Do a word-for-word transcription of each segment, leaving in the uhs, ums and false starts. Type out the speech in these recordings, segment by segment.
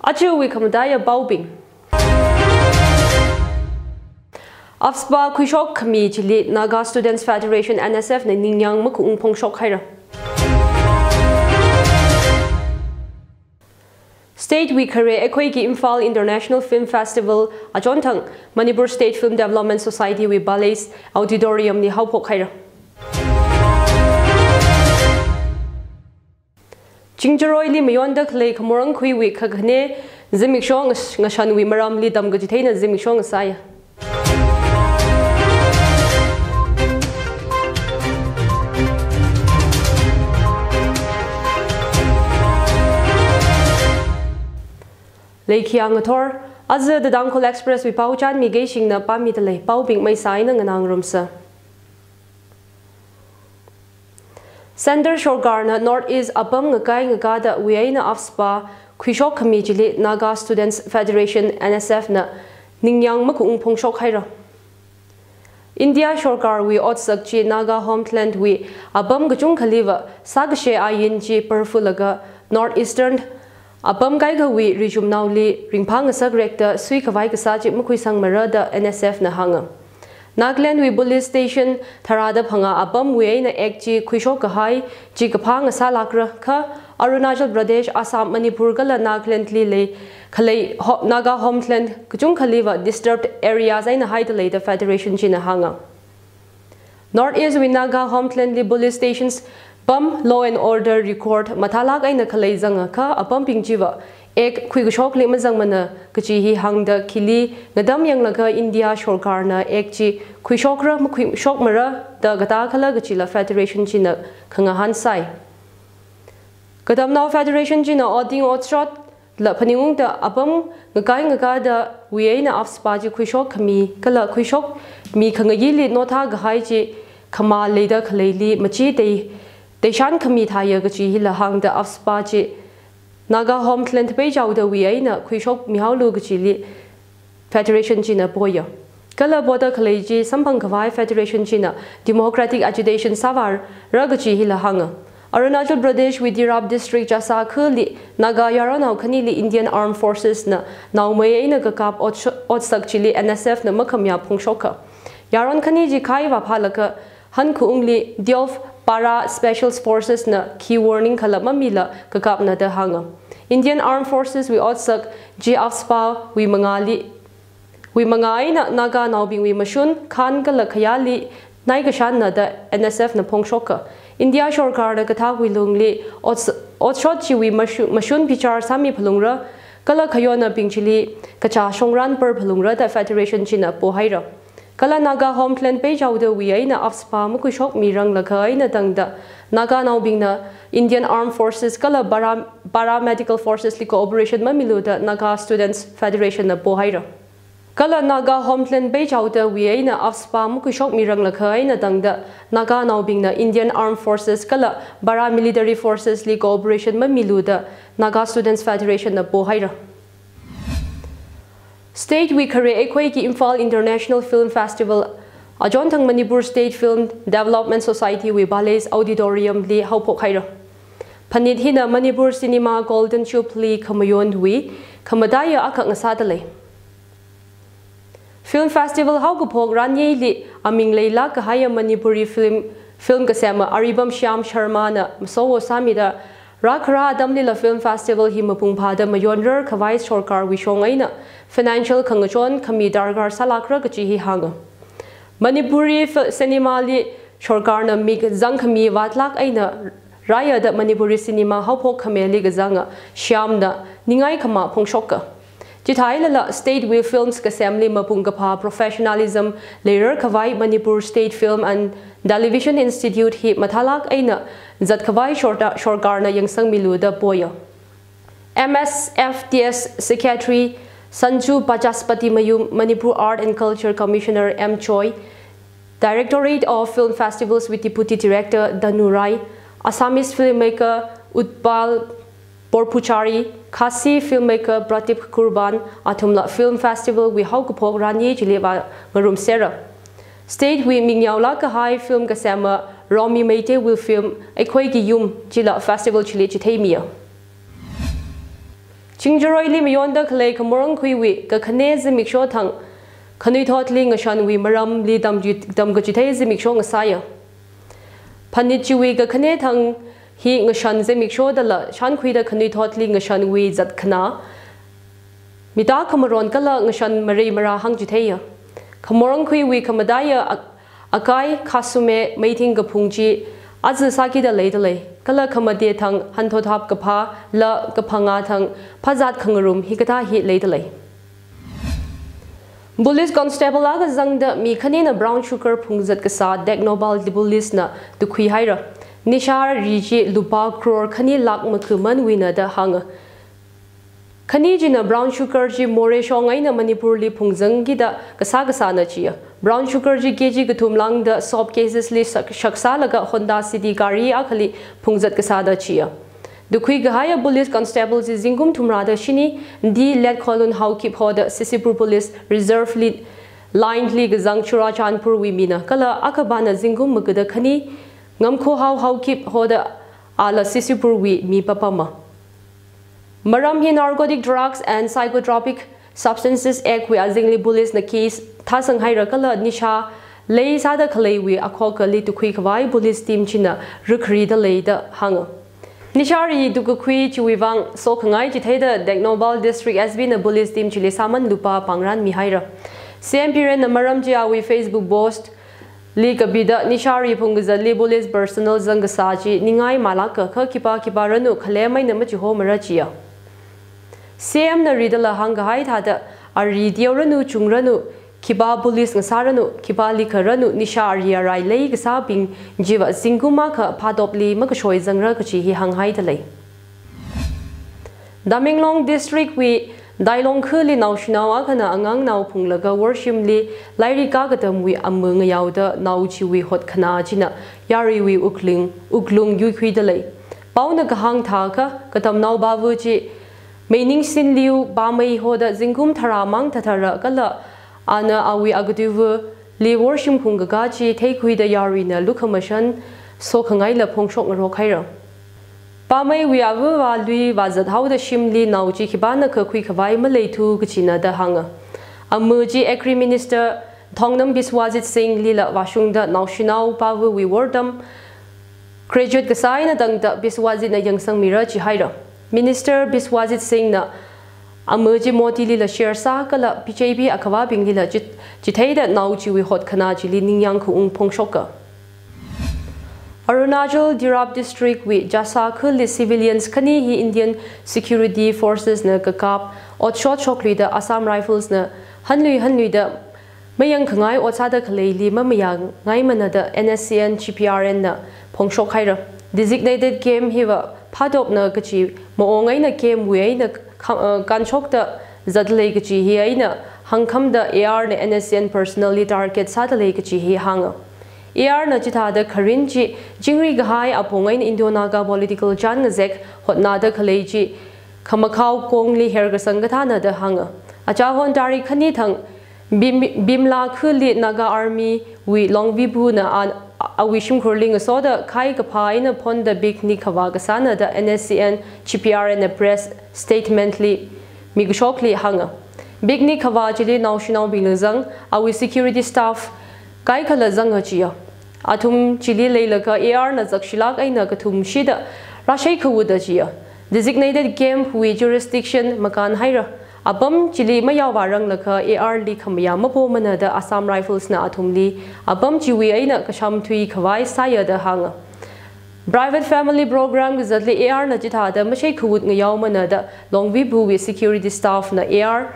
Ajawui khamataiya paobing. AFSPA khuishok khami chili Naga Students Federation, N S F na ningyāng makuung phongshok haira. State wui khare eikhoiki Imphal International Film Festival achonthang Manipur State Film Development Society wui Palace Auditorium li haophok haira. Chingjaroili mayonda khalei Khamorang khuiwui khakhane zimiksho ngash-, ngashanwui maramli tamkachitheina zimiksho ngasāya. Leikhiya ngathor, aja The Tangkhul Express wui pao chānmikei. Shingna pāmida lei paobing maisā eina nganā ngarumsa. Centre sorkarna North East apam ngakai ngakada wui eina AFSPA khuishok khami chili Naga Students Federation, N S F na ningyāng makuung phongshok haira. India sorkarwui otsak chi Naga homeland wui apam kachungkhaliva sākashe ain chi parphulaga North Eastern apam kaikhawui rijumnaoli ringphā ngasak rekta suikhavai kasā chi makhuisangmara da N S F na hānga. Nagaland wui police station tharāda phangā apamwui eina act chi khuishok kahai chi kaphā ngasālākra kha Arunachal Pradesh, Assam, Manipur kala Nagaland li lei khalei ho-, Naga homeland kachungkhaliva disturbed areas eina haida lei da federation china hānga. North East wui Naga homeland li police stations pam law and order record mathālāk eina khalei zanga kha apambing chiva act khuikashokli mazangmana kachi hi hāngda khili ngatam yanglaga India sorkarna act chi khuishokra makhuishokmara da kathā khala kachila federation china khangahān sai. Katamnao federation china otding otshot la phaningungda apam ngakai ngakada wui eina AFSPA chi khuishok khami kala khuishokmi khangayili nothā kahai chi khamā leida khaleili machi tei, teishan khami thāya kachi hila hāngda AFSPA chi Naga homeland peichaoda wui eina khuishokmihaolu kachili federation china poya. Kala poda khalei chi samphang khavai federation china democratic agitation sāvāra kachi hila hānga. Arunachal Pradesh wui Tirap district Chausa khali Naga yaronao khanili Indian Armed Forces na naomei eina kakap otsh-, otsak chili N S F na makhamayā phongshoka. Yaron khani chi khai vāphālaga hankhaungli twelve Para Special Forces na khi warning khala mamila kakapna da hānga. Indian Armed Forces wui otsak chi AFSPA wui mangāli, wui mangā eina Naga naobingwui mashun, khan kala khayāli naikashanna da N S F na phongshoka. India sorkarna kathākwui lungli ots-, otshot chiwui mashu-, mashun bichar sāmi phalungra kala khayonabing chili kachā shongran par phalungra da federation china pohaira. Kala Naga homeland peichaoda wui eina AFSPA makhuishokmiranglakha eina tangda Naga naobingna Indian Armed Forces kala para-, Paramedical Forces li cooperation mamilu da Naga Students Federation na pohaira. Kala Naga homeland peichaoda wui eina AFSPA makhuishokmiranglakha eina tangda Naga naobingna Indian Armed Forces kala Paramilitary Forces li cooperation mamilu da Naga Students Federation na pohaira. State wui khare eikhoiki Imphal International Film Festival achonthang Manipur State Film Development Society wui Palace Auditorium li haophok haira. Phanit hina Manipur Cinema Golden Jubilee khamayonwui khamataiya akha ngasāda lei. Film Festival haokaphok ranyeili aming leilāk kahaiya Manipuri film, film kasema Aribam Shyam Sharma na masowo sāmida, rākhara atamlila Film Festival hi mapung phāda mayonrar khavai sorkarwui shong eina financial khangachon khami darkar sālākra kachi hi hānga. Manipuri fi-, cinema li sorkarna mik zangkhami vātlāk eina rāya da Manipuri cinema haophok khameli kazanga Shyam na ningai khamā phongshoka. Chithālala state wui films kasemli mapung kaphā professionalism leirar khavai Manipur State Film and Television Institute hi mathālāk eina zat khavai shorta-, sorkarna yangsangmilu da poya. M S F T S Secretary Sanju Pachaspati Mayum, Manipur Art and Culture Commissioner M Choi, Directorate of Film Festivals wui Deputy Director Danu Rai, Assamese filmmaker Utpal Borphuchari, Khasi filmmaker Pratip Kurban athumla Film Festival wui haokaphok ranye chili vāngarumsera. State wui mingyaolāk kahai film kasema Romi Meitei wui film Eikhoiki Yum chila festival chili chitheimiya. Shingjaroili mayonda khalei Khamorangkhuiwui kakhane zimiksho thang khanuithotli ngashanwui maramli tamji-, tamkachithei zimiksho ngasāya. Phanit chiwui kakhane thang hi ngashan zimiksho dala shankhuida khanuithotli ngashanwui zatkhana, mita khamaron kala ngashan marei mara hāngchitheiya. Khamorangkhuiwui khamataiya ak-, akai, khasume, meithing kaphung chi aja sākida leidalei, kala khamate thang hanthot hap kaphā, la kaphangā thang phazat khangarum hikathā hi leidalei. Police constable akha zangda mi khanina brown sugar phungzat kasā Tengnoupal Police na tukhuihaira. Nisha ri chi lupā crore khani lakh makhamanwuina da hānga. Khani china brown sugar chi morei shong eina Manipurli phungzangkida kasā kasāna chiya. Brown sugar chi K G kathum lāngda soap cases li shak-, shaksālaga Honda City gari akhali phungzat kasāna chiya. Tukhui kahaiya police constable chi zingkum thumrada shini, D. Letkholun Haokip hoda Sisipur Police Reserve li, line li kazang Churachandpurwui mina, kala akhabana zingkum magada khani, Ngamkhohao Haokip hoda ala Sisipurwui mi papama. Maram hi Narcotic Drugs and Psychotropic Substances Act wui azingli police na case thāsanghaira kala nisha lei sāda khaleiwui akhokali tukhui khavai police team china rikharida leida hānga. Nisha ri tukakhui chiwui vang sokhangai chitheida Tengnoupal District S P na police team chili sāman lupā pāngran mihaira. C M Biren na maram chi awui Facebook post li kapida nisha ri phungkazatli police personnel zangkasā chi ningai malāka kha khipā khipā ranu khalem eina machihomara chiya. C M na ridala hāngkahai thāda, ari teoranu chungranu, khipā police ngasāranu, khipā likharanu, nisha ari arai leikasābing chiva zingkum akha phātopli makashoi zangra kachi hi hānghaidalei. Tamenglong District wui Dailong khali naoshinao akhana angangnao phunglaga worshimli lairik kā katamwui ama ngayaoda nao chiwui hotkhanā china yaruiwui wuklung, wuklung yuikhuidalei. Paona kahāng thākha, katamnao pāva chi Meiningsinliu Pamei hoda zingkum tharā mang thathara kala ana awui akatuvali worshim phungkakā chi theikhuida yaruina lukhamashan sokhangaila phongshok ngarokhaira. Pameiwui avāva lui vāzat haoda shimli nao chi khipānakha khuikhavai maleithu kachina da hānga. Ama chi Agri Minister Thongam Biswajit Singh lila vāshungda naoshinao pāvawui wortam graduate kasā eina tangda Biswajit na yangsangmira chihaira. Minister Biswajit Singh na ama chi Modi lila share sā kala B J P akhavābinglila chi, chitheida nao chiwui hotkhanā chili ningyāng khaung phongshoka. Arunachal Tirap District wui Jasa khali civilians khani hi Indian Security Forces na kakap otshot shokluida Assam Rifles na hanlui hanluida mayangkhangai ot sāda khaleili mamayāngaimana da N S C N G P R N na phongshokhaira. Designated camp hiva phātopna kachi maong eina camp wui eina kha-, uh, kanshokta zatlei kachi hi eina hāngkhamda A R na N S C N personnel li target sādalei kachi hi hānga. A R na chithāda kharin chi chingri kahai apong eina Indo-Naga political chān ngazek hotnada khalei chi khamakhao kongli herkasang kathāna da hānga. Achahon tarik khani thang Bim-, Bimla khali Naga Army wui Longvibu na an, awui shimkhurli ngasoda khai kaphā eina phonda picnic khavā kasāna da N S C N G P R N na press statement li mikashokli hānga. Picnic khavā chili naoshinaobingla zang, awui security staff kaikhala zanga chiya. Athum chili leilaga A R na zakshilak eina kathumshida rāshei khavutda chiya. Designated camp wui jurisdiction makānhaira. Apam chili mayāvāranglaga A R li khamayā mapomana da Assam Rifles na athumli apam chiwui eina kashamthui khavai sāya da hānga. Private family program kazatli A R na chithāda mashei khavut ngayaomana da Longvibu wui security staff na A R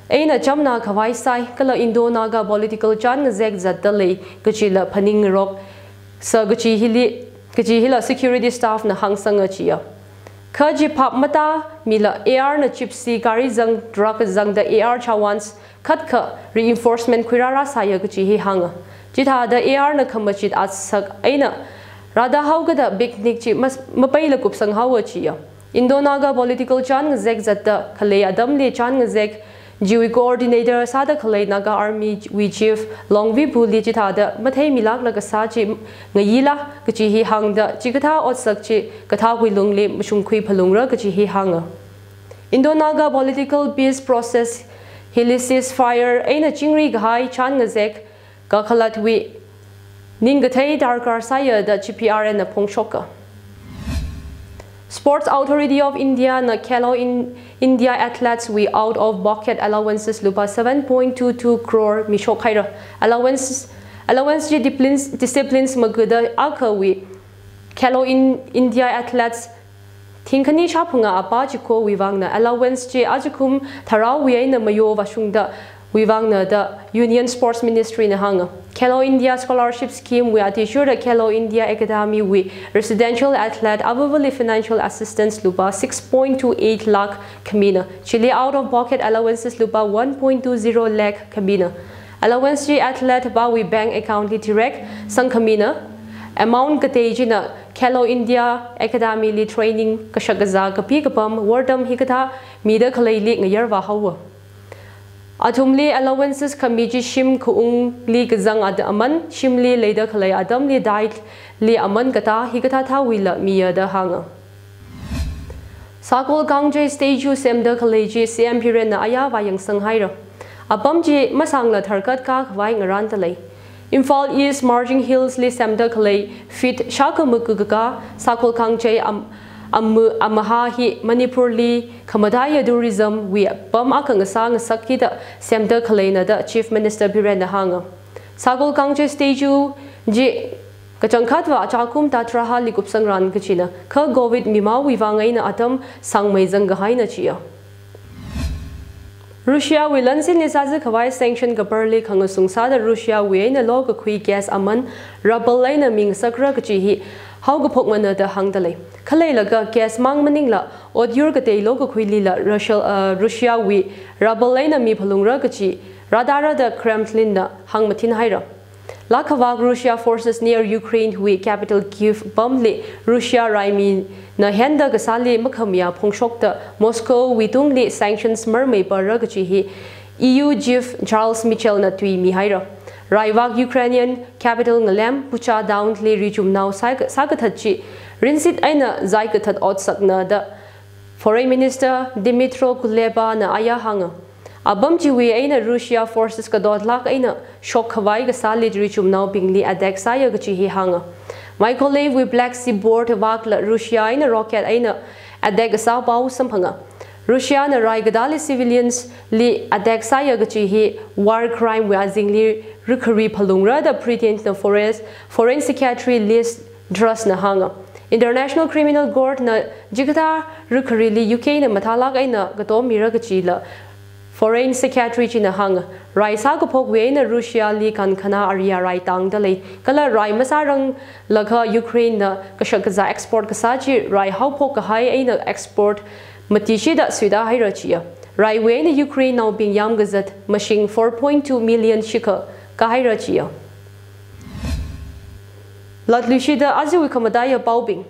eina chamna khavai sāi kala Indo-Naga political chān ngazek zatdalei kachila phaningngaroksa kachi hili, kachi hila security staff na hāngsanga chiya. Kha chi phap matāmila A R na Gypsy gari zang, truck zangda A R chawans khatkha reinforcement khuirāra sāya kachi hi hānga. Chithāda A R na khamachit atsak eina rāda haokada picnic chi mas-, mapeila kupsang haowa chiya. Indo-Naga political chān ngazek zatda khalei atamli chān ngazek chiwui coordinator sāda khalei Naga Army wui chief Longvibu li chithāda matheimilakla kasā chi ngayila kachi hi hāngda chikathā otsak chi kathāwui lungli mashungkhui phalungra kachi hi hānga. Indo-Naga political peace process hili ceasefire eina chingri kahai chān ngazek kakhalatwui ningkathei darkar sāya da G P R N na phongshoka. Sports Authority of India na Khelo in India athletes wui out of pocket allowances lupā seven point two two crore mishok haira. Allowances, allowance chi disciplines, disciplines magada akhawui Khelo in India athletes thingkhani shāphangā apā chikhowui vangna allowance chi ajakum tharāwui eina mayo vāshungda wui vangna da Union Sports Ministry na hānga. Khelo India Scholarship Scheme wui athishurda Khelo India Academy wui residential athlete avavali financial assistance lupā six point two eight lakh khamina. Chili out of pocket allowances lupā one point two zero lakh khamina. Allowance chi athlete pāwui bank account li direct sangkhamina. Amount katei china Khelo India Academy li training kashakazā kapi kapam, wortam hikathā mida khaleili ngayar vāhaowa. Athumli allowances khami chi shim khaungli kazang at-, aman, shimli leida khalei atamli diet li aman katā hikathā thāwuila miya da hānga. Sakol Kangchei statue semda khalei chi C M Biren na aya vāyangsang haira. Apam chi masangla tharkat kakhavai ngaranda lei. Imphal East Margin Hills li semda khalei feet shākha maku kakā Sakol Kangchei am-, am-, amaha hi Manipur li khamataiya tourism wui pam akha ngasā ngasak kida semda khaleina da Chief Minister Biren na hānga. Sakol Kangchei statue chi kachangkhatva achākum thātharāhali kupsangran kachina, kha Covid mimawui vang eina atam sangmeizang kahaina chiya. Russia wui lansinli sāzā khavai sanction kaparli khangasung sāda Russia wui eina lokakhui gas aman rubble eina mingasakra kachi hi haokaphokmana da hāngda lei. Khaleilaga gas mang maningla otyur katei lokakhuilila Russia, uh, Russia wui rubble eina miphalungra kachi rātara da Kremlin na hāngmathin haira. Lākhavak Russia forces near Ukraine wui capital Kyiv pamli Russia raimina henda kasāli makhamayā phongshokta Moscow wui tungli sanctions marmeipara kachi hi E U chief Charles Michel na tui mihaira. Raivak Ukrainian capital ngalem Bucha town li richumnao sāka-, sākathat chi rinsit eina zaikathat otsakna da Foreign Minister Dmytro Kuleba na aya hānga. Apam chiwui eina Russia forces katotlāk eina shokkhavai kasāli richumnaobingli attack sāya kachi hi hānga. Mykolaiv wui Black Sea port vakla Russia eina rocket eina attack kasā pao samphanga. Russia na rai katāli civilians li attack sāya kachi hi war crime wui azingli rikhari phalungra da Britain na Foreign, Foreign Secretary Liz Truss na hānga. International Criminal Court na chikathā rikharili U K na mathālāk eina katom mira kachila Foreign Secretary china hānga. Rai sākaphokwui eina Russia li kankhanā ariya rai tangda lei. Kala rai masāranglakha Ukraine na kashakazā export kasā chi rai haophok kahai eina export mati shida suida haira chiya. Raiwui eina Ukrainenaobing yāmkazat mashing four point two million shikha kahaira chiya. Latluishida ajawui khamataiya paobing.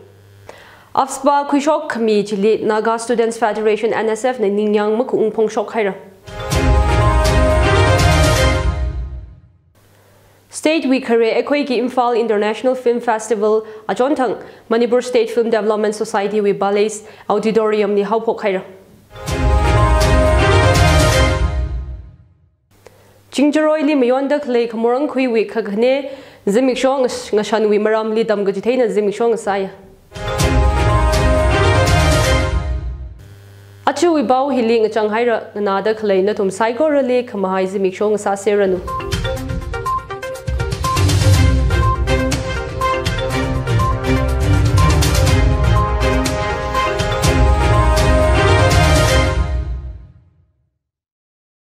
AFSPA khuishok khami chili Naga Students Federation, N S F na ningyāng makhaung phongshok haira. State wui khare eikhoiki Imphal International Film Festival achonthang Manipur State Film Development Society wui Palace Auditorium li haophok haira. Chingjaroili mayonda khalei khamorang khuiwui khakhane zimiksho ngash-, ngashanwui maramli tamkachitheina zimiksho ngasāya. Achuwui pao hili ngachang haira, nganāda khalei nathum saikorali khamahai zimiksho ngasāseranu.